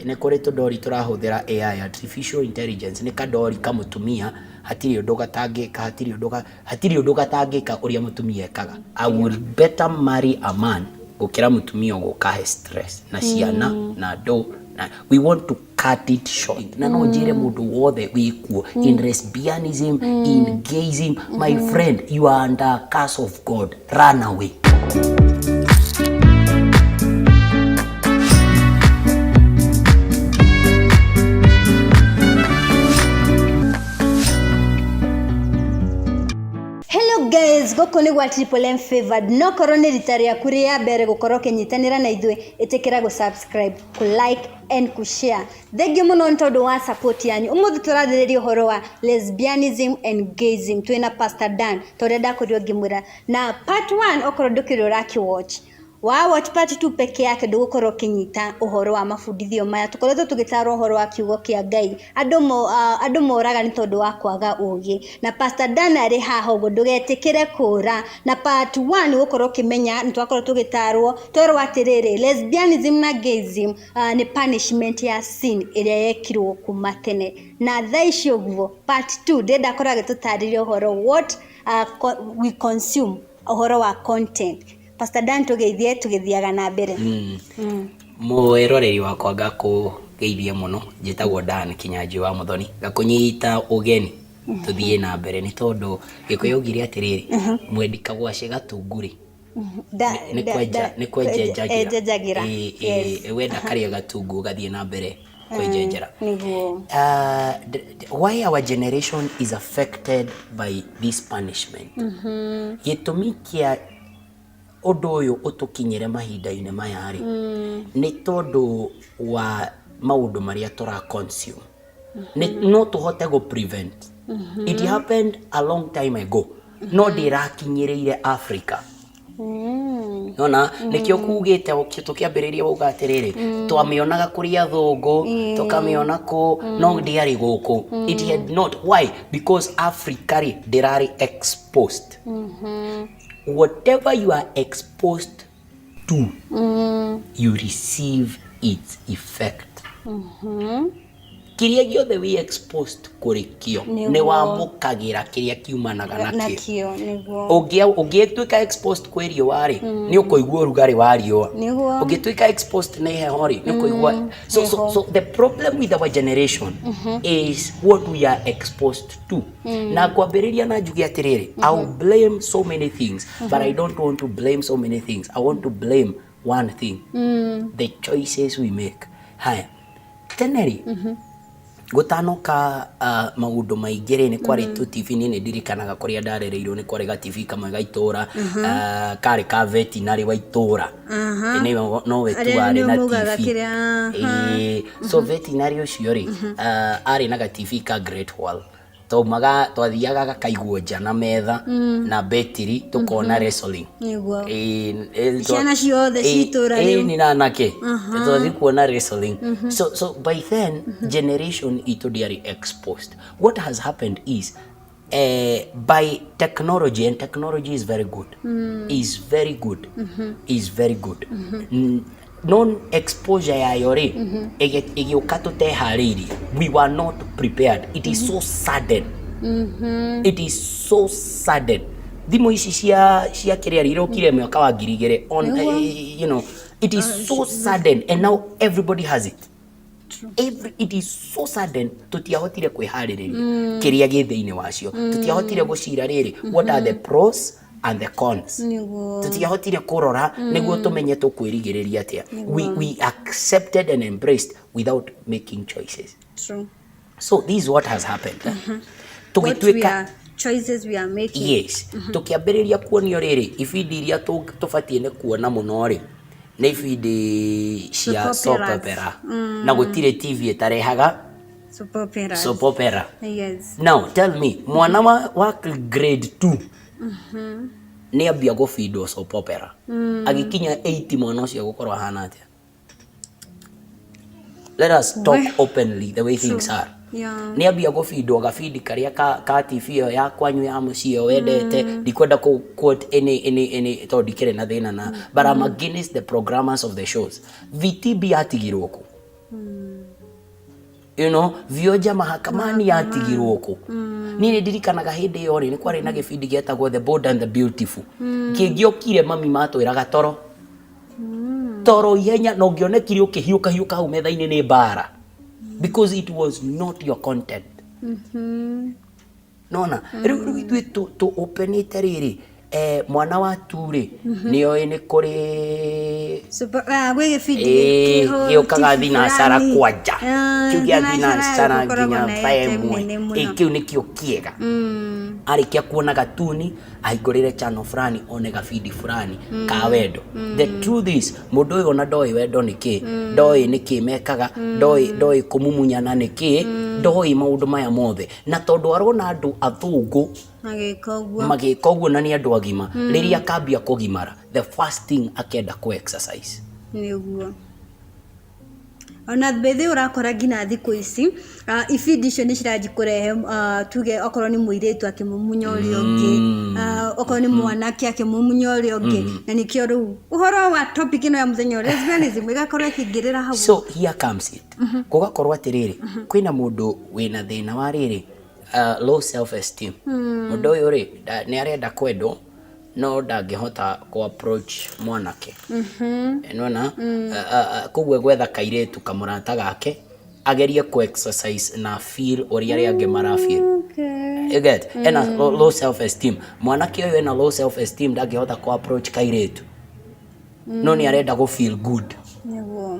Nĩ kũrĩ tũndori tũrahũthĩra AI, artificial intelligence, nĩ kandori kamũtumia, hatirĩ ũndũ gatangĩka, hatirĩ ũndũ ga, hatirĩ ũndũ gatangĩka ũrĩa mũtumia ekaga. I would better marry a man gũkĩra mũtumia ũgũkahe stress na ciana na andũ na we want to cut it short. Na no njĩre mũndũ wothe wĩkuo in lesbianism, in gayism, my friend, you are under a curse of God, run away. Hello guys, gũkũ nĩ gwa Triple M Favored. No korwo nĩ rita rĩaku rĩa mbere gũkorwo ũkĩnyitanĩra na ithuĩ, ĩtĩkĩra gũ subscribe, kũ like and kũ share. Thengiũ mũno nĩ tondũ wa support yanyu. Ũmũthĩ tũrathĩrĩria ũhoro wa lesbianism and gayism. Twĩna Pastor Dan, ta ũrĩa ndakorirwo ngĩmwĩra. Na part 1 okorwo ndũkĩrĩ ũrakĩ watch, wa watch part 2 peke yake ndũgũkorwo ũkĩnyita ũhoro wa mabundithio maya. Tũkoretwo tũgĩtarwo ũhoro wa kiugo kĩa Ngai. Andũ mo, andũ moraga nĩ tondũ wa kwaga ũgĩ. Na Pastor Dan arĩ haha ũguo ndũgetĩkĩre kũra. Na part 1 ũgũkorwo ũkĩmenya nĩ twakorwo tũgĩtarwo twerwo atĩrĩrĩ, lesbianism na gayism nĩ punishment ya sin ĩrĩa yekirwo kuma tene. Na thaa ici ũguo part 2 ndĩrenda akorwo agĩtũtarĩria ũhoro what we consume, ũhoro wa content. Pastor Dan tũgeithie tũgĩthiaga na mbere. Mwĩroreri wakwa ngakũgeithia mũno, njĩtagwo Dan Kinyanjui wa Mũthoni, ngakũnyita ũgeni tũthiĩ na mbere nĩ tondũ Gĩkũyũ augire atĩrĩrĩ, mwendi kagwacĩ gatungurĩ nĩ kwenja nĩ kwenjenjagĩra. Enjenjagĩra. Ĩĩ, ĩĩ, wenda karĩa gatungu ũgathiĩ na mbere kwenjenjera. Nĩguo. Why our generation is affected by this punishment? Gĩtũmi kĩa ũndũ ũyũ ũtũkinyĩre mahinda-inĩ maya rĩ, nĩ tondũ wa maũndũ marĩa tũra consume. Nĩ no tũhote gũ prevent. It happened a long time ago, no ndĩrakinyĩrĩire Africa. Nona nĩkĩo kugĩte tũkĩambĩrĩria wauga atĩrĩrĩ, twamĩonaga kũrĩ athũngũ, tũkamĩona kũ, no ndĩarĩ gũkũ. It had not. Why? Because Africa rĩ ndĩrarĩ exposed. Whatever you are exposed to, you receive its effect. Kĩrĩa gĩothe wĩ exposed kũrĩ kĩo, nĩ wamũkagĩra kĩrĩa kiumanaga nakĩo. Nakĩo nĩguo. Ũngĩtuĩka exposed kwĩ riũa rĩ, nĩ ũkũigua ũrugarĩ wa riũa. Nĩguo. Ũngĩtuĩka exposed nĩ heho rĩ, nĩ ũkũigua. So the problem with our generation is what we are exposed to. Na ngwambĩrĩria na njuge atĩrĩrĩ, I will blame so many things, but I don't want to blame so many things. I want to blame one thing, the choices we make. Haya, tene rĩ, gũtanoka maũndũ maingĩ rĩ, nĩ kwarĩ tũ TV. Niĩ nĩ ndirikanaga kũrĩa ndarereirwo nĩ kwarĩ ga TV kamwe ga itũra, karĩ ka veterinary wa itũra. Nĩwe nowe tu Arĩa warĩ nĩo na maugaga TV. kĩrĩa, Ĩĩ, so veterinary ũcio rĩ, arĩ na ga TV ka Great Wall. Twaumaga twathiaga gakaigwo nja na metha na betiri tũkona wrestling. Nĩguo. Ĩĩ, ĩĩ, Ciana ciothe cia itũũra ĩĩ, rĩu. nĩ na anake twathiĩ kuona wrestling. So by then generation itũ ndĩarĩ exposed. What has happened is by technology, and technology is very good, is very good, is very good. Non exposure yayo rĩ, ĩgĩũka tũteharĩirie. We were not prepared. It is so sudden, it is so sudden. Thimũ ici cia kĩrĩa rĩ, irokire mwaka wa 2000 on, it is so sudden and now everybody has it. It is so sudden, tũtiahotire kwĩharĩrĩria kĩrĩa gĩ thĩinĩ wacio, tũtiahotire gũcira rĩrĩ, what are the pros and the cons. Nĩguo. Tũtiahotire kũrora nĩguo tũmenye tũkwĩrigĩrĩria atĩa. We accepted and embraced without making choices. True. So this is what has happened, eh? What we Tũgĩtuĩka are choices we are making. Yes, tũkĩambĩrĩria kuonio rĩrĩ, ibindi iria tũbatiĩ nĩ kuona mũno rĩ, nĩ ibindi cia Soap soap operas. opera, na gũtirĩ TV ĩtarehaga Soap operas. soap opera. Yes. Now tell me, mwana wa grade 2 nĩ ambia gũbindwo soap opera, agĩkinya 80 mwana ũcio agũkorwo ahana atĩa? Let us talk openly the way things are. Nĩ ambia gũbindwo gabindi karĩa ka TV ĩyo ya kwanyu ya mũciĩ ĩyo wendete. Ndikwenda kũ quote any tondũ ndikĩrĩ na thĩna na, but I'm against the programmers of the shows. VTB yatigirwo kũ? Vioja Mahakamani yatigirwo kũ? Niĩ nĩ ndirikanaga hĩndĩ ĩyo rĩ, nĩ kwarĩ na gĩbindi gĩetagwo The Bold and the Beautiful. Kĩngĩokire mami matwĩraga toro toro ihenya, na ũngĩonekire ũkĩhiũka hiũka hau metha-inĩ nĩ mbara, because it was not your content. Nona rĩu ithuĩ tũ openĩte rĩrĩ, mwana wa tu rĩ, nĩoĩ nĩ kũrĩ Gwĩ gĩbindi Ĩĩ, kĩho gĩũkaga TV thinacara fulani. Kwanja. Kĩu gĩa thinacara thinacara gũkoragwo nginya na thaa airtime 1 nene mũno. Ĩĩ, kĩu nĩkĩo kĩega. Arĩkia kuona gatuni, ahingũrĩre channel fulani, one gabindi fulani ka wendo. The truth is, mũndũ ũyũ ona ndoĩ wendo nĩ kĩ, ndoĩ nĩ kĩ mekaga, ndoĩ kũmumunyana nĩ kĩ, ndoĩ maũndũ maya mothe, na tondũ arona andũ athũngũ magĩka ũguo, magĩka ũguo, na nĩ andũ agima. Rĩrĩa akambia kũgimara, the first thing akenda kũ exercise. Nĩguo ona mbĩthĩ ũrakora nginya thikũ ici ibindi icio nĩ ciranji kũrehe, tuge okorwo nĩ mũirĩtu akĩmumunya ũrĩa ũngĩ, okorwo nĩ mwanake akĩmumunya ũrĩa ũngĩ, na nĩkĩo rĩu ũhoro wa topic ĩno ya mũthenya wa lesbianism ĩgakorwo ĩkĩingĩrĩra hau. So here comes it, gũgakorwo atĩrĩrĩ, kwĩna mũndũ wĩna thĩna wa rĩrĩ, low self esteem. Mũndũ ũyũ rĩ, nĩ arenda kwendwo no ndangĩhota kũ approach mwanake. Nona koguo gwetha kairĩtu kamũrata gake agerie kũ exercise na feel ũrĩa arĩa angĩ mara feel. You get? Ena low self esteem. Mwanake ũyũ ena low self esteem, ndangĩhota kũ approach kairĩtu, no nĩ arenda gũ feel good.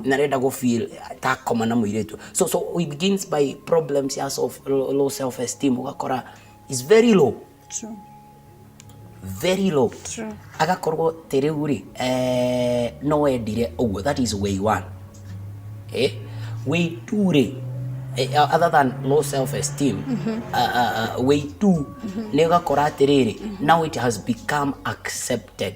Na arenda gũ feel takoma na mũirĩtu. So it begins by problems ya low self esteem, ũgakora is very low. Very low. Agakorwo te rĩu rĩ, no endire ũguo. That is way one. Way two rĩ, other than low self esteem, way two nĩ ũgakora atĩrĩrĩ, now it has become accepted.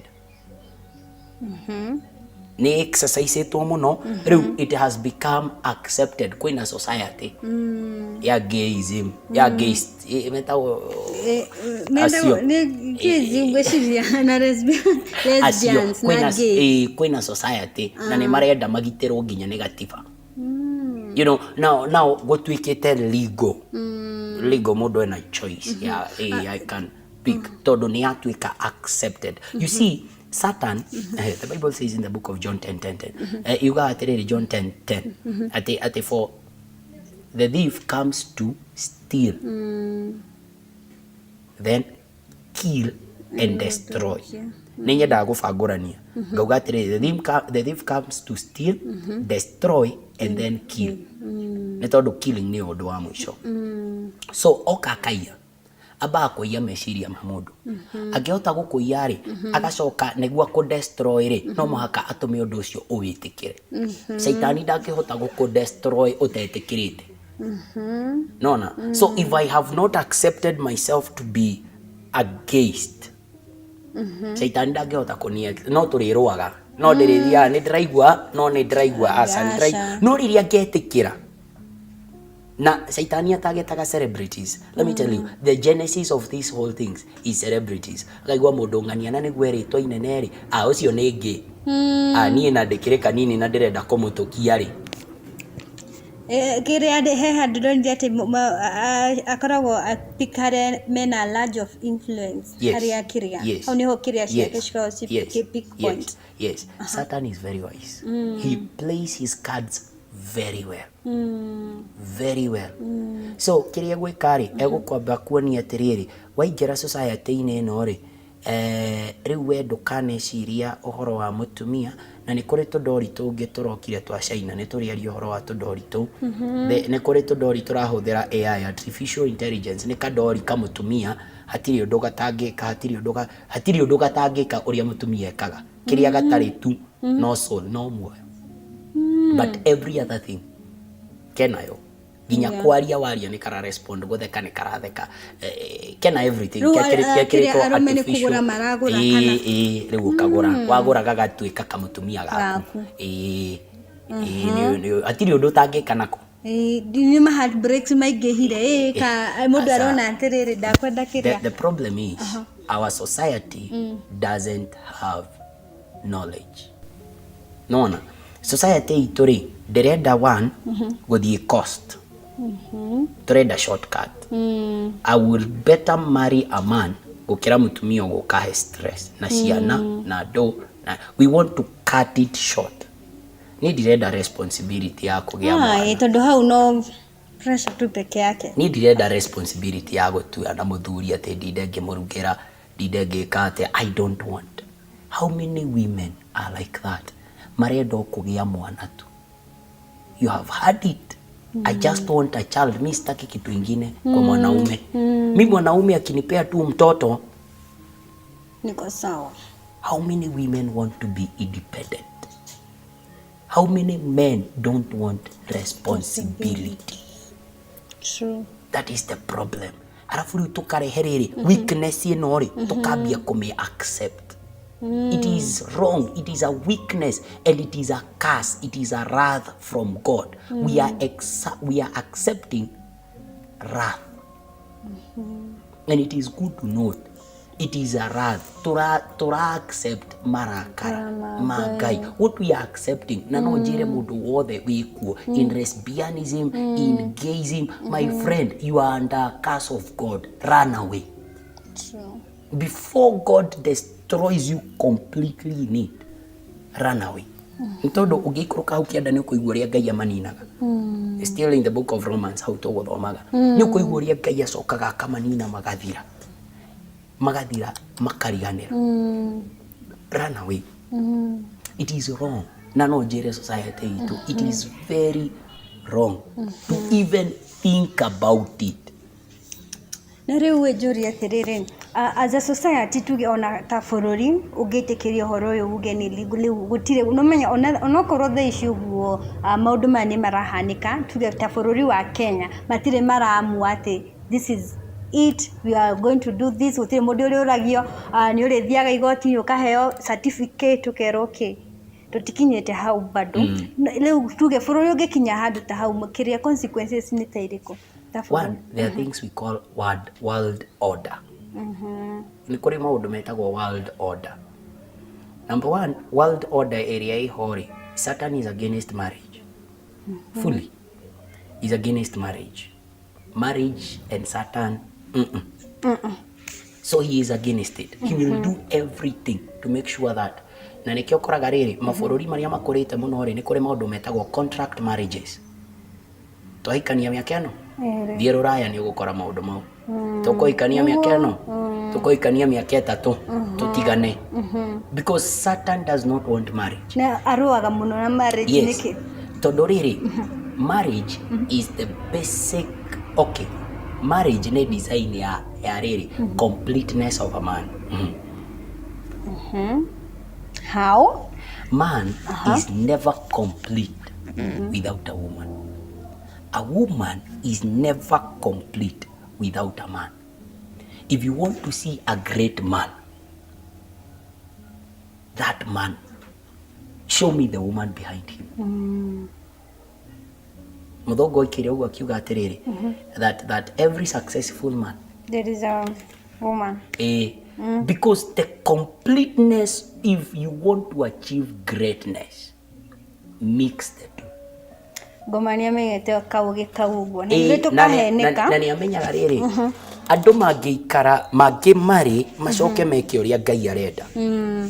Nĩ exercisetwo mũno rĩu, it has become accepted. Kwĩna society ya gayism, ya gays, metagwo acio. Nĩ kĩzi ngwĩciria na acio lesbians na kwĩna gay. Kwĩna society na nĩ marenda magitĩrwo nginya nĩ gatiba. Now gũtuĩkĩte legal, mũndũ ena choice ya I can pick, tondũ nĩ yatuĩka accepted. You see, Satan, the Bible says in the book of John 10 10 10, yugaga atĩrĩrĩ, John 10 10, atĩ for the thief comes to steal, then kill and destroy. Nĩ nyendaga gũbangũrania ngauga atĩrĩrĩ, the thief comes to steal, destroy and then kill, nĩ tondũ killing nĩ ũndũ wa mũico. So oka akaiya, ambaga kũiya meciria ma mũndũ. Angĩhota gũkũiya rĩ, agacoka nĩguo akũ destroy rĩ, no mũhaka atũme ũndũ ũcio ũwĩtĩkĩre. Caitani ndangĩhota gũkũ destroy ũtetĩkĩrĩte. Nona so if I have not accepted myself to be against, caitani ndangĩhota kũnia. No tũrĩrũaga, no ndĩrĩthiaga nĩ ndĩraigua, no nĩ ndĩraigua aca nĩ Aca. No rĩrĩa ngetĩkĩra na caitani atagetaga celebrities. Let me tell you, the genesis of these whole things is celebrities. Akaigua mũndũ ng'ania na nĩguo erĩtwo inene rĩ, a ũcio nĩ ngĩ a niĩ na ndĩkĩrĩ kanini na ndĩrenda kũmũtũkia rĩ. Kĩrĩa he handũ ndonire atĩ akoragwo apick harĩa mena large of influence. Harĩa kĩrĩa hau nĩho kĩrĩa ciake cikoragwo ci pick point. Yes. Satan is very wise. He plays his cards very well, very well. So kĩrĩa gwĩka rĩ, egũkwamba kuonia atĩrĩrĩ, waingĩra society-inĩ ĩno rĩ, rĩu we ndũkaneciria ũhoro wa mũtumia. Na nĩ kũrĩ tũndori tũngĩ tũrokire twa China, nĩ tũrĩaria ũhoro wa tũndori tũu. Nĩ kũrĩ tũndori tũrahũthĩra AI, artificial intelligence. Nĩ kandori kamũtumia, hatirĩ ũndũ gatangĩka, hatirĩ ũndũ gatangĩka ũrĩa mũtumia ekaga. Kĩrĩa gatarĩ tu no soul, no muoyo, but every other thing kenayo, nginya kwaria waria nĩ kara respond, gũtheka nĩ karatheka, kena everything. Rĩu, Gekĩrĩtwo kĩrĩa arũme nĩ artificial. kũgũra maragũra Ĩĩ, kana? Ĩĩ, rĩu ũkagũra, wagũra gagatuĩka kamũtumia gaku. Gaku. Ĩĩ, ĩĩ, hatirĩ ũndũ ũtangĩka nako. Ĩĩ, nĩ ma heartbreaks maingĩhire ĩ ka mũndũ Aca. arona atĩrĩrĩ, ndakwenda kĩrĩa. The problem is our society doesn't have knowledge. Nona Society itũ rĩ, ndĩrenda one gũthiĩ cost, tũrenda shortcut. I will better marry a man gũkĩra mũtumia ũgũkahe stress na ciana na andũ na we want to cut it short. Niĩ ndirenda responsibility ya kũgĩa mwana. Tondũ hau no pressure tu peke yake. Niĩ ndirenda responsibility ya gũtua na mũthuri atĩ ndinde ngĩmũrugĩra, ndinde ngĩka atĩa. I don't want. How many women are like that? Marenda o kũgĩa mwana tu. You have had it. I just want a child. Mi sitaki kitu ingine kwa mwanaume. Mi mwanaume akinipea tu mtoto. Niko sawa. How many women want to be independent? How many men don't want responsibility? True. That is the problem. Arabu rĩu tũkarehe rĩrĩ weakness ĩno rĩ, tũkambia kũmĩ accept. It is wrong. It is a weakness and it is a curse. It is a wrath from God. We are accepting wrath. And it is good to note it is a wrath. Tura accept marakara ma Ngai. What we are accepting, na no njĩre mũndũ wothe wĩkuo in lesbianism, in gayism, my friend, you are under curse of God. Run away. True. Before God destroys you completely in it, run away. Nĩ tondũ ũngĩikũrũka hau kĩanda nĩ ũkũigua ũrĩa Ngai amaninaga. Still in the book of Romans, hau tũgũthomaga, nĩ ũkũigua ũrĩa Ngai acokaga akamanina, magathira, magathira, makariganĩra. Run away. It is wrong. Na no njĩre society itũ, it is very wrong to even think about it. Na rĩu njũrie atĩrĩrĩ, as a society, tuge ona ta bũrũri ũngĩtĩkĩria ũhoro ũyũ uge nĩ legal rĩu, gũtirĩ ũmenya onokorwo thaa ici ũguo maũndũ maya nĩ marahanĩka, tuge ta bũrũri wa Kenya matirĩ maramua atĩ this is it, we are going to do this. Gũtirĩ mũndũ ũrĩ ũragio, nĩ ũrĩthiaga igoti ũkaheo certificate ũkerwo okay. Tũtikinyĩte hau bado. Rĩu tuge bũrũri ũngĩkinya handũ ta hau, kĩrĩa consequences nĩ ta irĩkũ ta bũrũri? One, there are things we call world order. Nĩ kũrĩ maũndũ metagwo world order. Number one, world order ĩrĩa ĩho rĩ, Satan is against marriage. Fully is against marriage. Marriage and Satan, So he is against it. He will do everything to make sure that, na nĩkĩo ũkoraga rĩrĩ mabũrũri marĩa makũrĩte mũno rĩ, nĩ kũrĩ maũndũ metagwo contract marriages. Twahikania mĩaka ĩno. Ĩrĩ. Thiĩ rũraya nĩ ũgũkora maũndũ mau. Tũkũhikania mĩaka ĩno, tũkũhikania mĩaka 3, tũtigane, because Satan does not want marriage. Na arũaga mũno na marriage. Yes. Nĩkĩ? Tondũ rĩrĩ, marriage is the basic, okay, marriage nĩ design ya rĩrĩ completeness of a man. How? Man is never complete without a woman. A woman is never complete without a man. If you want to see a great man, that man, show me the woman behind him. Mũthũngũ oikire ũguo akiuga atĩrĩrĩ, that every successful man, There is a woman. Because the completeness, if you want to achieve greatness, mix the two. Ngoma nĩ amenyete kaũgĩ kau ũguo na Ĩĩ, ithuĩ na nĩ- tũkahenĩka. Na nĩ amenyaga rĩrĩ, andũ mangĩikara mangĩmarĩ macoke meke ũrĩa Ngai arenda,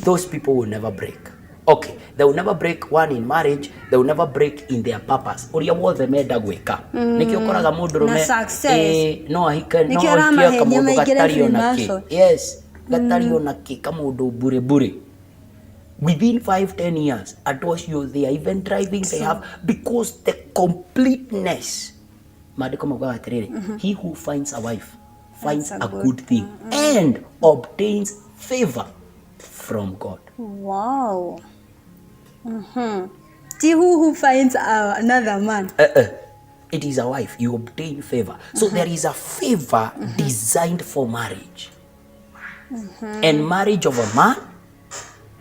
those people will never break. Okay, they will never break, one, in marriage. They will never break in their purpose, ũrĩa wothe menda gwĩka. Nĩkĩo ũkoraga mũndũrũme Na success. ĩĩ, no ahike, no Nĩkĩo ahikie aramahenia kamũndũ maingĩre gatarĩ ona kĩ. Freemason. Yes, gatarĩ ona kĩ, kamũndũ mbure mbure. Within 5, 10 years, andũ acio, they are even driving, they have, because the completeness, maandĩko maugaga atĩrĩrĩ, he who finds a wife finds a good thing and obtains favor from God. Wow. Ti who finds another man. It is a wife. You obtain favor. So there is a favor designed for marriage and marriage of a man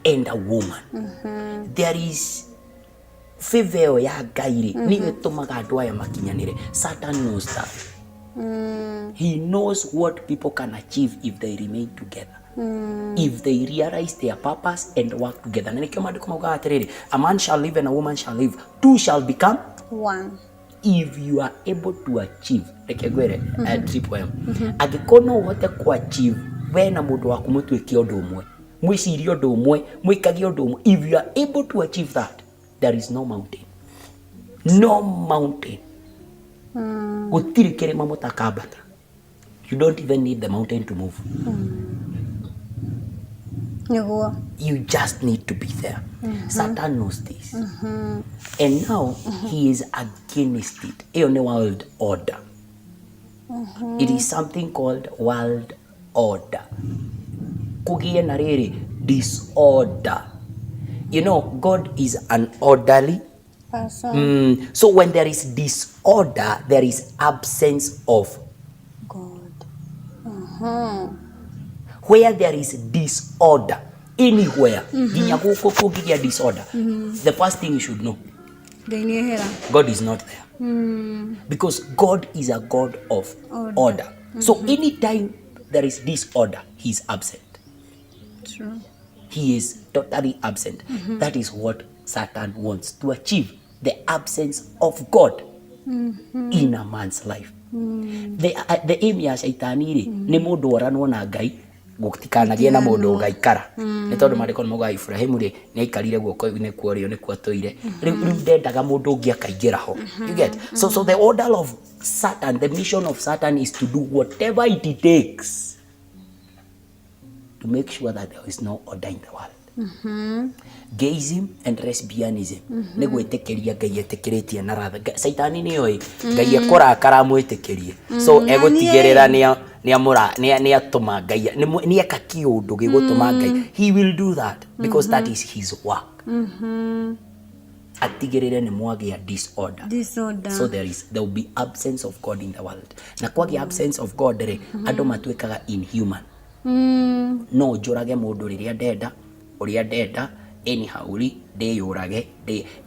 and a woman. There is favor ĩyo ya Ngai rĩ, nĩyo ĩtũmaga andũ aya makinyanĩre. Satan knows that. He knows what people can achieve if they remain together. If they realize their purpose and work together. Na nĩkĩo maandĩko maugaga atĩrĩrĩ, a man shall live and a woman shall live, two shall become one. If you are able to achieve, reke ngwĩre, Triple M, angĩkorwo no ũhote ku achieve we na mũndũ waku mũtuĩke ũndũ ũmwe, mwĩcirie ũndũ ũmwe, mwĩkage ũndũ ũmwe, if you are able to achieve that, there is no mountain, no mountain, gũtirĩ kĩrĩma mũtakambata. You don't even need the mountain to move. Nĩguo. You just need to be there. Satan knows this and now he is against it. Ĩyo nĩ world order. It is something called world order, kũgĩe na rĩrĩ disorder. God is an orderly person. So when there is disorder, there is absence of God. Where there is disorder anywhere, nginya gũkũ kũngĩgĩa disorder, the first thing you should know, Ngai nĩ ehera. God is not there, because God is a God of order. Order. So anytime there is disorder, he is absent. True. He is totally absent. That is what Satan wants to achieve, the absence of God in a man's life. The aim ya caitani rĩ, nĩ mũndũ oranwo na Ngai, gũtikanagĩe na mũndũ ũgaikara, nĩ tondũ maandĩko nĩ maugaga Ibrahimu rĩ, nĩ aikarire guoko-inĩ kwa ũrĩo nĩkuo atũire. Rĩu ndendaga mũndũ ũngĩ akaingĩra ho. You get? So the order of Satan, the mission of Satan is to do whatever it takes to make sure that there is no order in the world. Gayism and lesbianism nĩ gwĩtĩkĩria Ngai etĩkĩrĩtie na ratha. Caitani nĩ oĩ Ngai ekũrakara amwĩtĩkĩrie, so egũtigĩrĩra nĩ atũma Ngai nĩ eka kĩũndũ gĩgũtũma Ngai. He will do that because that is his work, atigĩrĩre nĩ mwagĩa disorder. Disorder. So there will be absence of God in the world, na kwagĩa absence of God rĩ, andũ matuĩkaga inhuman. No njũrage mũndũ rĩrĩa ndenda, ũrĩa ndenda, anyhow rĩ, ndĩyũrage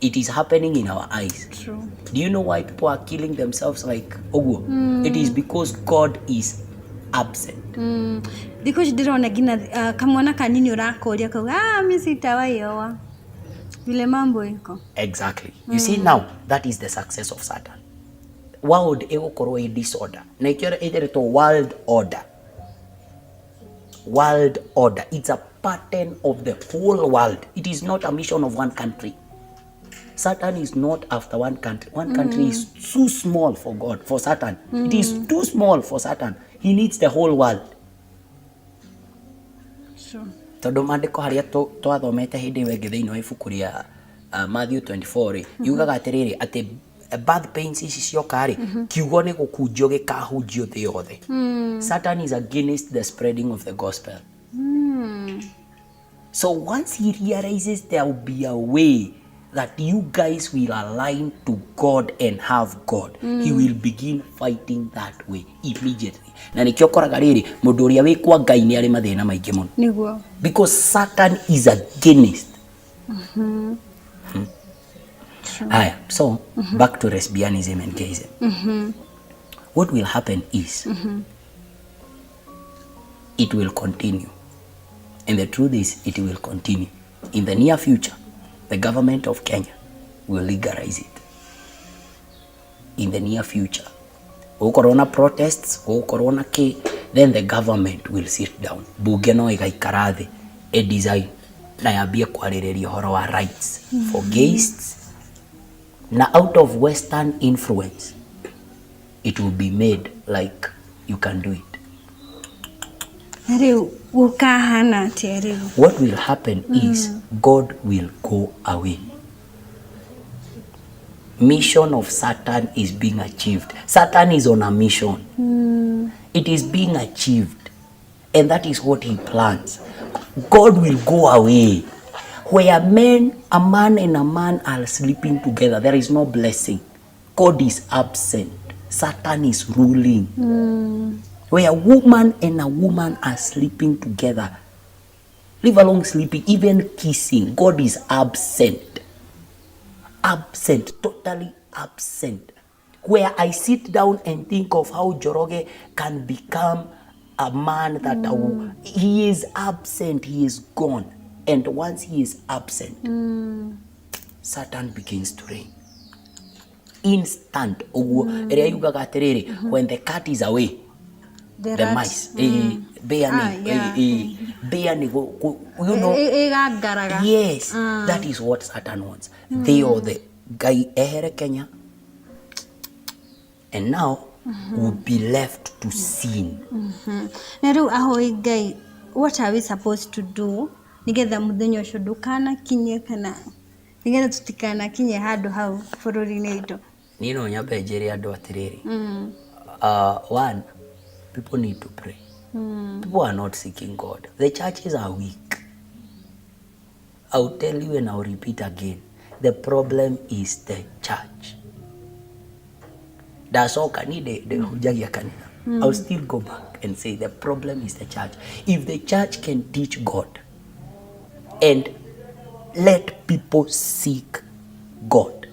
it is happening in our eyes. True. Do you know why people are killing themselves like ũguo? It is because God is absent. Thikũ ici ndĩrona nginya kamwana kanini ũrakũria kauga, "Ah, mi sitawahi oa vile mambo iko." Exactly. You see, now that is the success of Satan. World ĩgũkorwo ĩ disorder, na ikĩo ĩtĩrĩtwo world order. World order, it's a pattern of the whole world. It is not a mission of one country. Satan is not after one country. One country is too small for God, for Satan. It is too small for Satan. He needs the whole world. True. Tondũ maandĩko harĩa twathomete hĩndĩ ĩyo ĩngĩ thĩinĩ wa ibuku rĩa Matthew 24 rĩ, yugaga atĩrĩrĩ, atĩ birth pains ici cioka rĩ, kiugo nĩ gũkunjio gĩkahunjio thĩ yothe. Satan is against the spreading of the gospel. So once he realizes there will be a way that you guys will align to God and have God, he will begin fighting that way immediately. Na nĩkĩo ũkoraga rĩrĩ, mũndũ ũrĩa wĩ kwa Ngai nĩ arĩ mathĩna maingĩ mũno, Nĩguo. because Satan is against. Haya, so back to lesbianism and gayism. What will happen is it will continue. And the truth is, it will continue. In the near future, the government of Kenya will legalize it. In the near future. Gũgũkorwo na protests, gũgũkorwo na kĩ, then the government will sit down. Bunge no ĩgaikara thĩ, ĩ design na yambie kwarĩrĩria ũhoro wa rights for gays, na out of Western influence, it will be made like you can do it. Na rĩu gũkahana atĩa rĩu? What will happen is God will go away. Mission of Satan is being achieved. Satan is on a mission. It is being achieved. And that is what he plans. God will go away. Where men, a man and a man are sleeping together, there is no blessing. God is absent. Satan is ruling. Where a woman and a woman are sleeping together, leave alone sleeping, even kissing, God is absent. Absent, totally absent. Where I sit down and think of how Njoroge can become A man that he is absent, he is gone. And once he is absent, Satan begins to reign. Instant ũguo ĩrĩa yugaga atĩrĩrĩ, when the cat is away, the the rat. Mice mbĩa Ah, nĩ yeah. mbĩa nĩ you know. Ĩgangaraga. Yes, that is what Satan wants. They are the Ngai ehere Kenya and now will be left to sin. Na rĩu ahoi Ngai, what are we supposed to do nĩgetha mũthenya ũcio ndũkanakinye, kana nĩgetha tũtikanakinye handũ hau bũrũri-inĩ witũ? Niĩ no nyambe njĩre andũ atĩrĩrĩ, one, people need to pray. People are not seeking God. The churches are weak. I'll tell you and I'll repeat again, the problem is the church. Ndacoka ni ndĩhunjagia kanitha. I'll still go back and say the problem is the church. If the church can teach God and let people seek God,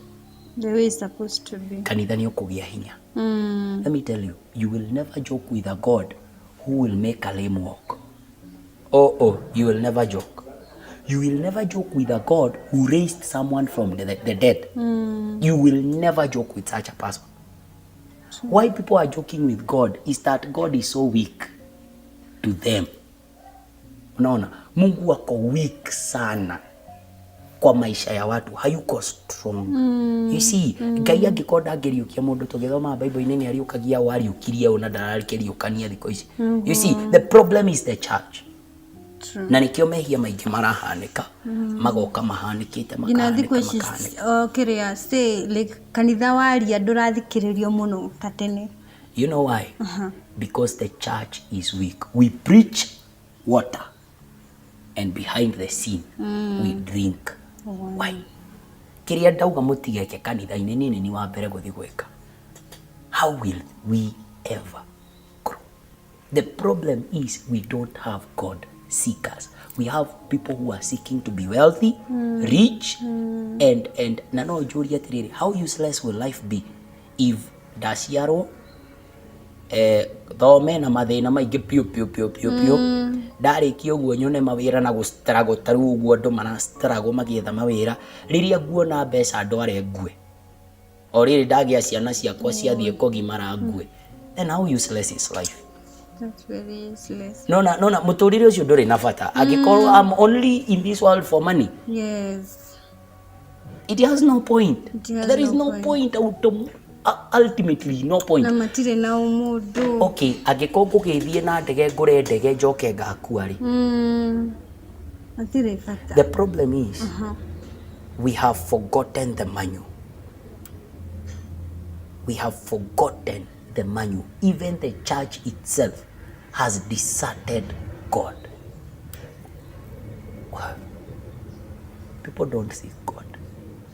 the way it's supposed to be, kanitha nĩ ũkũgĩa hinya. Let me tell you, you will never joke with a God who will make a lame walk. Oh, you will never joke. You will never joke with a God who raised someone from the dead. You will never joke with such a person. Why people are joking with God is that God is so weak to them. Unaona, Mungu ako weak sana kwa maisha ya watu, hayuko strong. You see, Ngai angĩkorwo ndangĩriũkia mũndũ, tũgĩthoma Bible-inĩ nĩ ariũkagia wariũkirie ũna ndararĩkĩriũkania thikũ ici. You see, the problem is the church. True. Na nĩkĩo mehia maingĩ marahanĩka, magoka mahanĩkĩte, nginya thikũ makahanĩka, ici makahanĩka. O, kĩrĩa, say like kanitha waria ndũrathikĩrĩrio mũno ta tene. You know why? Because the church is weak. We preach water and behind the scene we drink wine. Kĩrĩa ndauga mũtigeke kanitha-inĩ, niĩ nĩ niĩ wa mbere gũthiĩ gwĩka. How will we ever grow? The problem is we don't have God seekers. We have people who are seeking to be wealthy, rich, and na no njũrie atĩrĩrĩ, how useless will life be if ndaciarwo, thome na mathĩna maingĩ piũ piũ piũ piũ piũ, ndarĩkia ũguo nyone mawĩra na gũ-struggle ta rĩu ũguo andũ mara-struggle magĩetha mawĩra, rĩrĩa nguona mbeca ndware ngue, o rĩrĩ ndagĩa ciana ciakwa ciathiĩ kũgimara ngue, then how useless is life? That's very useless. Nona nona mũtũrĩre ũcio ndũrĩ na bata angĩkorwo I'm only in this world for money. It has no point. It has There is no no point, ultimately no point. Na matirĩ na ũmũndũ. Okay, angĩkorwo ngũgĩthiĩ na ndege, ngũre ndege, njoke ngakua rĩ? Matirĩ bata. The problem is we have forgotten the manual. We have forgotten the manual. Even the church itself has deserted God. People don't seek God.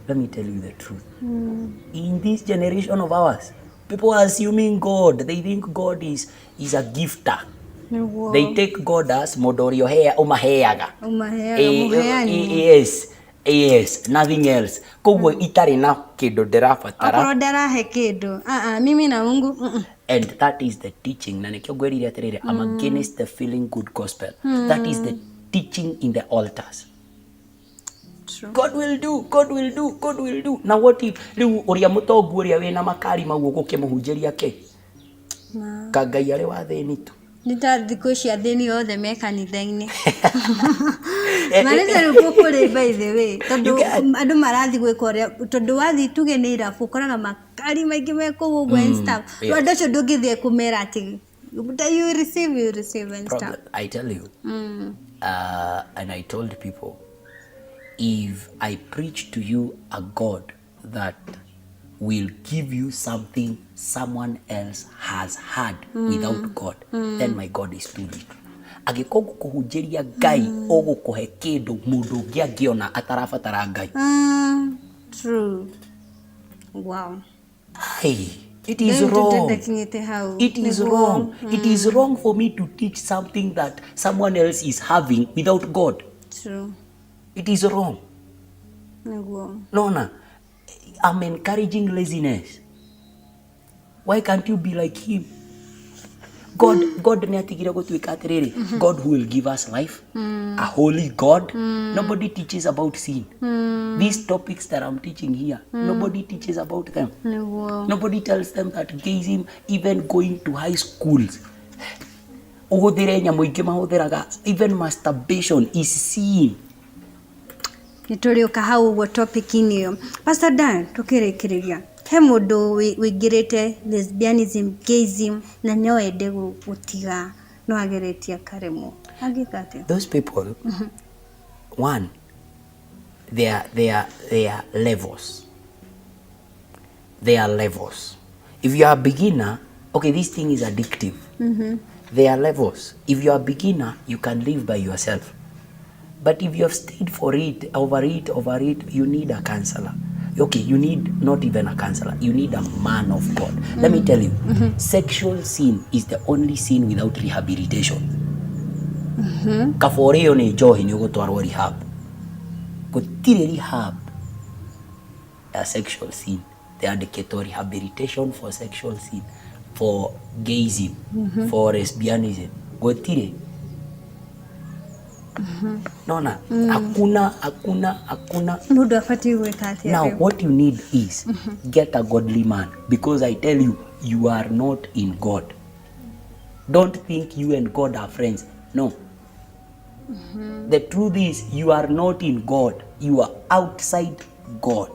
Let me tell you the truth. In this generation of ours, people are assuming God. They think God is a gifter. Nĩguo. They take God as mũndũ ũrĩa ũmaheaga. Ũmaheaga. Mũheani. Yes, nothing else. Koguo itarĩ na kĩndũ ndĩrabatara. Okorwo ndarahe kĩndũ, ah, ah, mimi na Mungu, And that is the teaching. Na nĩkĩo ngwĩrire atĩrĩrĩ, I'm against the feeling good gospel. That is the teaching in the altars. True. God will do, God will do, God will do. Na what if rĩu ũrĩa mũtongu ũrĩa wĩna makari mau ũgũkĩmũhunjĩria kĩ? Na Ka Ngai arĩ wa thĩni tu. Nĩ ta thikũ ici athĩni othe me kanitha-inĩ marĩte rĩu kũrĩ, by the way, tondũ You get- andũ marathiĩ gwĩka ũrĩa, tondũ wathiĩ tuge nĩ irabu, ũkoraga makari maingĩ me kũu ũguo and stuff. Yes. Rĩu andũ acio ndũngĩthiĩ kũmera atĩ you receive, you receive and stuff. Problem, I tell you, and I told people, if I preach to you a God that will give you something someone else has had without God, then my God is too little. Angĩkorwo ngũkũhunjĩria Ngai ũgũkũhe kĩndũ mũndũ ũngĩ angĩona atarabatara Ngai. True. Wow. Ai, it is Rĩu wrong. tũtakinyĩte hau. It is Nĩguo. wrong. It is wrong for me to teach something that someone else is having without God. True. It is wrong. Nĩguo. Nona, I'm encouraging laziness. Why can't you be like him? God nĩ atigire gũtuĩka atĩrĩrĩ, God who will give us life, a holy God. Nobody teaches about sin. These topics that I'm teaching here, nobody teaches about them. Nĩguo. Nobody tells them that gayism, even going to high schools, ũhũthĩre nyamũ ingĩ mahũthĩraga, even masturbation is sin. Nĩ tũrĩũka hau ũguo topic-inĩ ĩyo. Pastor Dan, tũkĩrĩkĩrĩria, he mũndũ wĩingĩrĩte lesbianism, gayism na no ende gũtiga, no ageretie akaremwo, angĩka atĩa? Those people, one, they are levels. They are levels. If you are a beginner, okay, this thing is addictive. There are levels. If you are a beginner, you can live by yourself. But if you have stayed for it, over it, over it, you need a counselor. Okay, you need not even a counselor. You need a man of God. Let me tell you, sexual sin is the only sin without rehabilitation. Kaba ũrĩo nĩ njohi nĩ ũgũtwarwo rehab. Gũtirĩ rehab ya sexual sin. Yandĩkĩtwo rehabilitation for sexual sin, for gayism, for lesbianism. Gũtirĩ. Nona, hakuna, hakuna, hakuna. Mũndũ abatiĩ gwĩka atĩa Now, rĩu? What you need is get a godly man, because I tell you, you are not in God. Don't think you and God are friends. No. The truth is, you are not in God. You are outside God.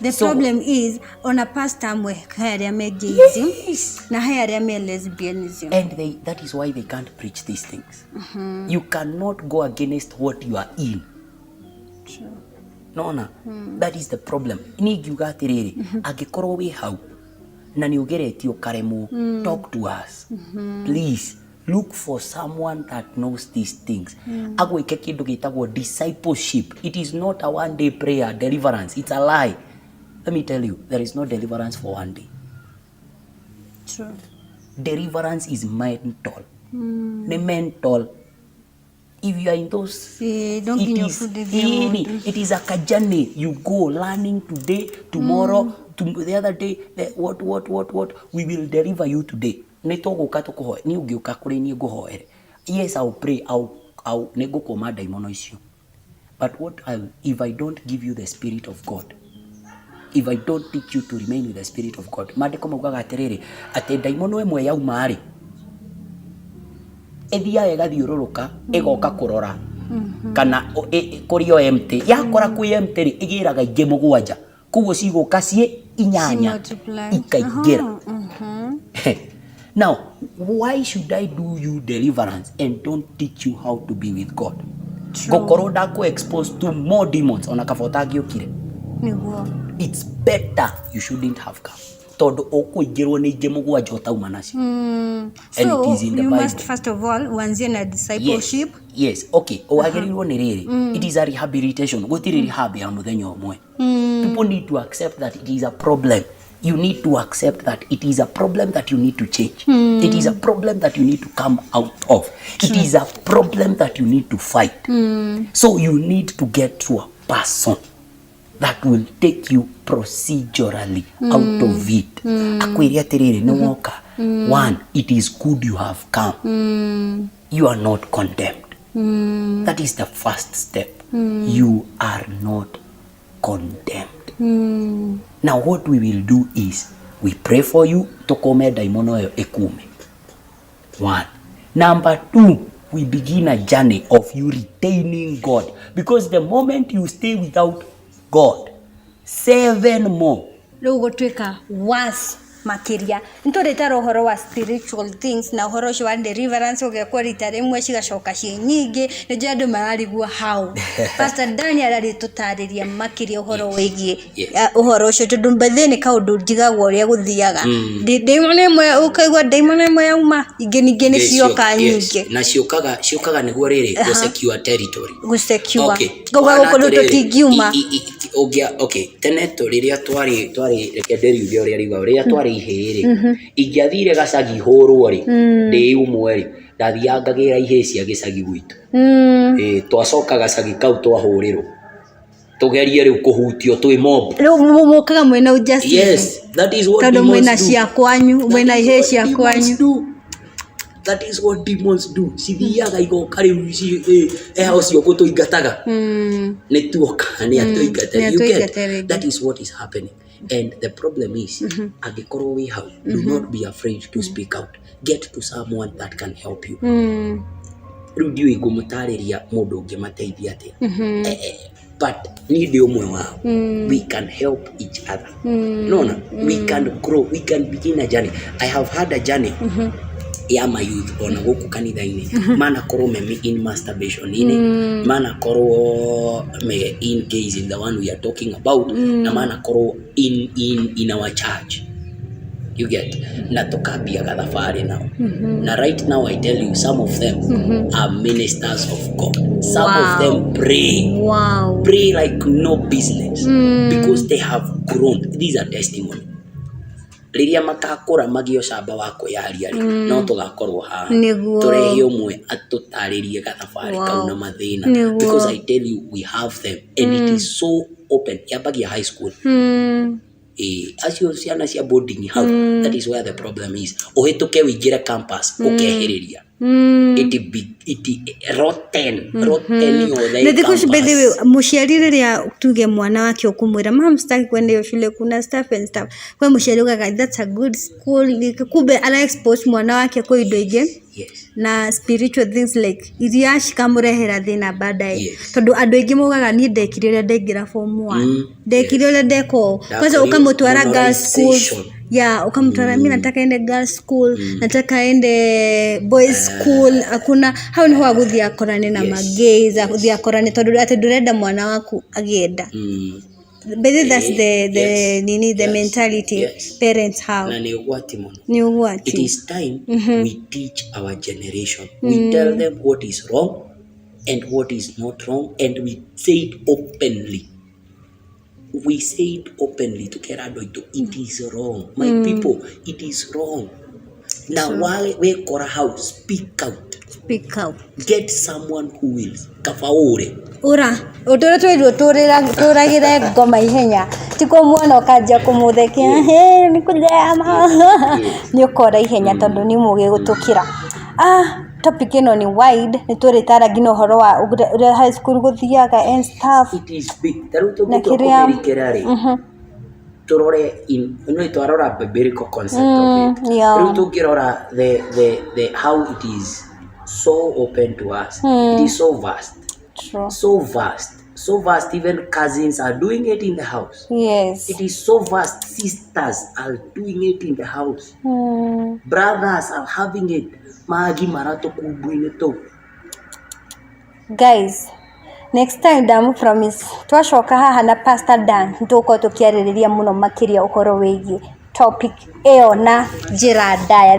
The problem is, ona pastor amwe he arĩa me gayism na he arĩa me lesbianism. And that is why they can't preach these things. You cannot go against what you are in. Nona, that is the problem. Niĩ ingiuga atĩrĩrĩ, angĩkorwo wĩ hau na nĩ ũgeretie ũkaremwo, talk to us. Please look for someone that knows these things, agwĩke kĩndũ gĩtagwo discipleship. It is not a one day prayer deliverance. It's a lie. Let me tell you, there is no deliverance for one day. True. Deliverance is mental. Nĩ mental. If you are in those, No it nginya is ũbundithie really, mũndũ. It is a journey. You go learning today, tomorrow, to the other day, the, what we will deliver you today. Nĩ tũgũka tũkũhoe, niĩ ũngĩũka kũrĩ niĩ ngũhoere, yes, I'll pray, I'll nĩ ngũkũma ndaimono icio, but if I don't give you the spirit of God, if I don't teach you to remain with the spirit of God, maandĩko maugaga atĩrĩrĩ, atĩ ndaimono ĩmwe yauma rĩ, ĩthiaga ĩgathiũrũrũka, ĩgoka kũrora kana kũrĩ o empty. Yakora kwĩ empty rĩ, ĩgĩraga ingĩ mũgwanja, koguo cigũka ciĩ inyanya, Multiply. ikaingĩra. Now, why should I do you deliverance and don't teach you how to be with God? Ngũkorwo ndakũ expose to more demons ona kaba ũtangĩũkire. Nĩguo. It's better you shouldn't have come, tondũ ũkũingĩrwo nĩ ingĩ mũgwanja ũtauma nacio. And So it is in the you Bible. must first of all uanzie na discipleship. Yes, okay, wagĩrĩirwo nĩ rĩrĩ, it is a rehabilitation. Gũtirĩ rehab ya mũthenya ũmwe. People need to accept that it is a problem. You need to accept that it is a problem that you need to change. It is a problem that you need to come out of. It is a problem that you need to fight. So you need to get to a person that will take you procedurally out of it, akwĩre atĩrĩrĩ, nĩ woka, one, it is good you have come. You are not condemned. That is the first step. You are not condemned. Now, what we will do is we pray for you, tũkũme ndaimono ĩyo ĩkume. One. Number two, we begin a journey of you retaining God, because the moment you stay without God, seven more. Rĩu gũtuĩka worse makĩria. Nĩ tũrĩtara ũhoro wa spiritual things na ũhoro ũcio wa deliverance, ũgekwo rita rĩmwe cigacoka ciĩ nyingĩ. Nĩ njũĩ andũ mararigwo hau. Pastor Daniel arĩtũtarĩria makĩria ũhoro wĩgiĩ ũhoro ũcio, tondũ by nĩ kaũndũ njigagwo ũrĩa gũthiaga. Ndaimono ĩmwe, ũkaigua ndaimono ĩmwe yauma, ingĩ ningĩ nĩ cioka nyingĩ. Na ciũkaga, ciũkaga nĩguo rĩrĩ, gũ secure territory. Gũsecure. Okay. Ngauga Wana gũkũ rĩu atĩrĩrĩ, tũtingiuma. Okay, tene tũ rĩrĩa twarĩ, reke ndĩriuge ũrĩa riuga, rĩrĩa twarĩ ihĩĩ rĩ, ingĩathire gacagi hũrwo rĩ, ndĩ ũmwe rĩ, ndathiaga ngagĩra ihĩĩ cia gĩcagi gwitũ. Ĩ, twacoka gacagi kau twahũrĩrwo, tũgerie rĩu kũhutio twĩ mob. Rĩu mũkaga mwĩna ujasiri. Yes, that is what Tondũ demons mwĩna do. cia kwanyu, mwĩna That is ihĩĩ what cia demons kwanyu. do. That is what demons do. Cithiaga igoka rĩu eha ũcio gũtũingataga. Nĩ tuoka nĩ atũingata. You get? Nĩ atũingate rĩngĩ. That is what is happening. And the problem is, angĩkorwo wĩ hau, do not be afraid to speak out. Get to someone that can help you. Rĩu ndiũĩ ngũmũtarĩria mũndũ ũngĩmateithia atĩa. But niĩ ndĩ ũmwe wao. We can help each other. Nona, we can grow, we can begin a journey. I have had a journey ya my youth ona gũkũ kanitha-inĩ, manakorwo me in masturbation-inĩ, manakorwo me in gays, in the one we are talking about, na manakorwo in our church, you get? Na tukambia gathabarĩ nao, na right now I tell you, some of them are ministers of God. Some of them pray, pray like no business, because they have grown. These are testimony. Rĩrĩa makakũra magĩe ũcamba wa kwĩyaria rĩ, no tũgakorwo haha Nĩguo. tũrehe ũmwe atũtarĩrie gathabarĩ kau na mathĩna. Because I tell you, we have them and it is so open. Yambagia high school. Acio ciana cia boarding hau, that is where the problem is. Ũhĩtũke ũingĩre campus, ũkehĩrĩria. It be it rotten, rotten yothe. Na thikũ ici, by the way, campus. Mũciari rĩrĩa tuge mwana wake ũkũmwĩra, "Mam, sitaki kwenda hiyo shule, kuna stuff and stuff," kwe mũciari ugaga, "That's a good school," kumbe ara expose mwana wake kwĩ indo ingĩ na spiritual things like iria cikamũrehera thĩna baadaye. Tondũ andũ aingĩ maugaga, "Niĩ ndekire ũrĩa ndaingĩra form one, ndekire ũrĩa ndeka ũũ." Kwanza Ndakorire ũkamũtwara girls school. memorization. Yeah, ukamtwara, "Mi nataka ende girls school, nataka ende boys school." Hakuna hau niho agũthiĩ akorane na magays, agũthiĩ akorane, tondũ atĩ ndũrenda mwana waku agĩenda. But that's the nini, the mentality parents have. Na nĩ ũgwati mũno. Nĩ ũgwati. It is time we teach our generation. We tell them what is wrong and what is not wrong, and we say it openly. We say it openly tukera andũ aitũ, "It is wrong, my people, it is wrong." Na wale wekora hau, speak out. Speak out. Get someone who will kaba ũre. Ura ũndũ ũrĩa twĩrirwo tũragĩre ngoma ihenya, ti kũmuona ũkanjia kũmũthekia, "Hey, nĩ kũthema," nĩ ũkora ihenya tondũ nĩ mũgĩ gũtũkĩra. Ah, topic ĩno nĩ wide, nĩ tũrĩtara nginya ũhoro wa ũrĩa high school gũthiaga and stuff. It is big. Ta rĩu Na tũngĩtua kĩrĩa kũmĩrikĩra rĩ, tũrore in no twarora biblical concept of it. Rĩu tũngĩrora the how it is so open to us, it is so vast. True. So vast, so vast. Even cousins are doing it in the house. It is so vast. Sisters are doing it in the house. Brothers are having it. Magimara tũkumbu-inĩ tũu. Guys, next time ndamu promise twacoka haha na Pastor Dan, nĩtũgũkorwo tũkĩarĩrĩria mũno makĩria ũhoro wĩgiĩ topic ĩyo na njĩra ndaya.